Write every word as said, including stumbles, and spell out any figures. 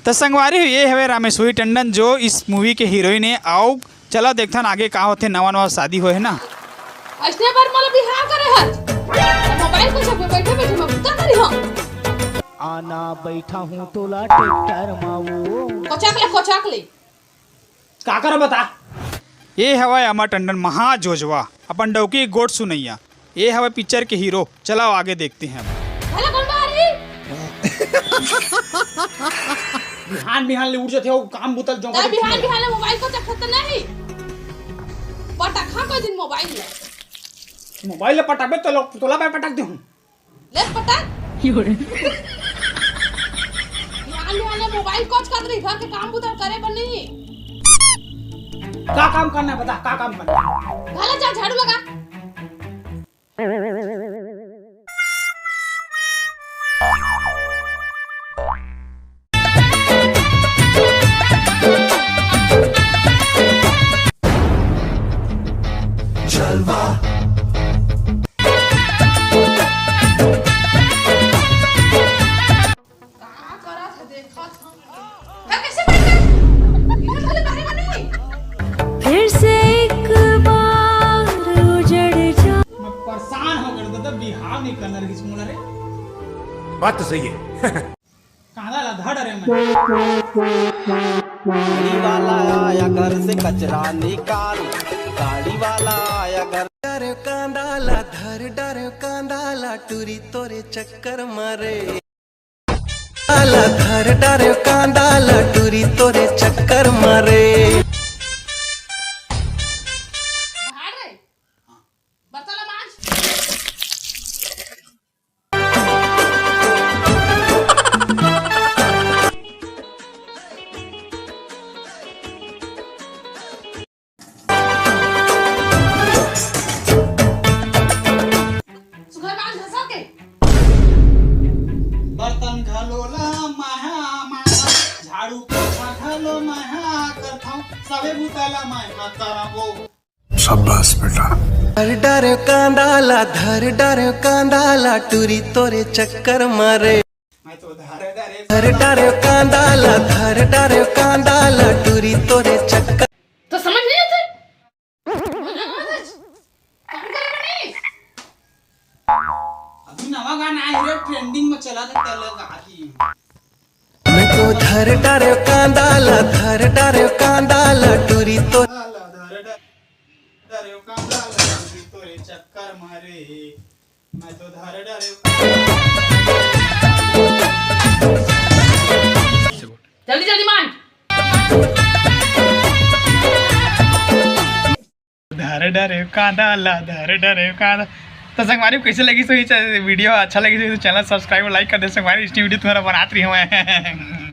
त संगवारी हो, ये हवे रामेश्वरी टंडन, जो इस मूवी के हीरोइन हे। आओ चला देखथन आगे का होथे, नवा नवा शादी होए हे ना। अइसने बर मोला बिहाव करे हस। मोबाइल कोचक में बइठे बइठे मैं बुता करिहंव। आना बइठा हूँ तोला ट्रैक्टर मा वो। कोचक ले, कोचक ले। का करो बता? ये हवय अमर टंडन महाजोजवा, अपन डौकी गोठ सुनइया। ये हवय पिक्चर के हीरो। चलाओ आगे देखते हैं अब। भला कौन बाहर ही? बिहान बिहान ले उठ जाते हो, काम बुतल जोंका तै बिहान बिहान ले मोबाइल कोचक त नहीं। पटक हाँ कोई दिन मोबाइल ले। मोबाइल ले पटकबे तो लो-, तोला मैं पटक देहूँ। ले पटक। बिहान बिहान ले मोबाइल कोचकत रही, घर के काम बुता करे बर नहीं। का काम करना है बता, का काम करना है? भला जा झाड़ू लगा। जलवा। का करत ह, देखत ह। का कैसे बैठ गए? इधर वाले बारे में नहीं। फिर से एक बार उजड़ जा। मैं परेशान हो गया, तो बिहाव नहीं करना रही मोला रे। बात तो सही है। कांदा ला धर डरे मैं। गाड़ी वाला आया घर से कचरा निकाल, गाड़ी वाला आया घर। डर कांदा ला धर, डर कांदा ला टूरी तोरे चक्कर मारे। ला धर डर कांदा ला टूरी तोरे चक्कर मारे। बाहर रे। बर्तन ला मांज। सुघर मांज घसर के। बर्तन घलो ला महा मांजा, झाड़ू पोछा घलो महा करथौं, सबे बुता ला महा करबो। शाबाश बेटा। धर डारे कांदा ला, धर डारे कांदा ला, टूरी तोरे चक्कर मारे। मैं तो धर डारे धर डारे कांदा ला, धर डारे कांदा ला, टूरी तोरे चक्कर। तो समझ नहीं आते? अभी नवा गाना आए रे, ट्रेंडिंग में चला था, तेल गाती। मैं तो धर डारे कांदा ला, धर डारे कांदा ला, टूरी तो। धर डारे कांदा ला, टूरी तोरे चक्कर मारे। मैं तो धर डारे। जल्दी जल्दी मांज। धर डरे कांदा ला, धर डरे कांदा। तो संगवारी, कैसे लगिस ये वीडियो? अच्छा लगिस तो चैनल सब्सक्राइब, लाइक कर दे संगवारी। इस वीडियो तुम्हारा बनात रही हूँ मैं।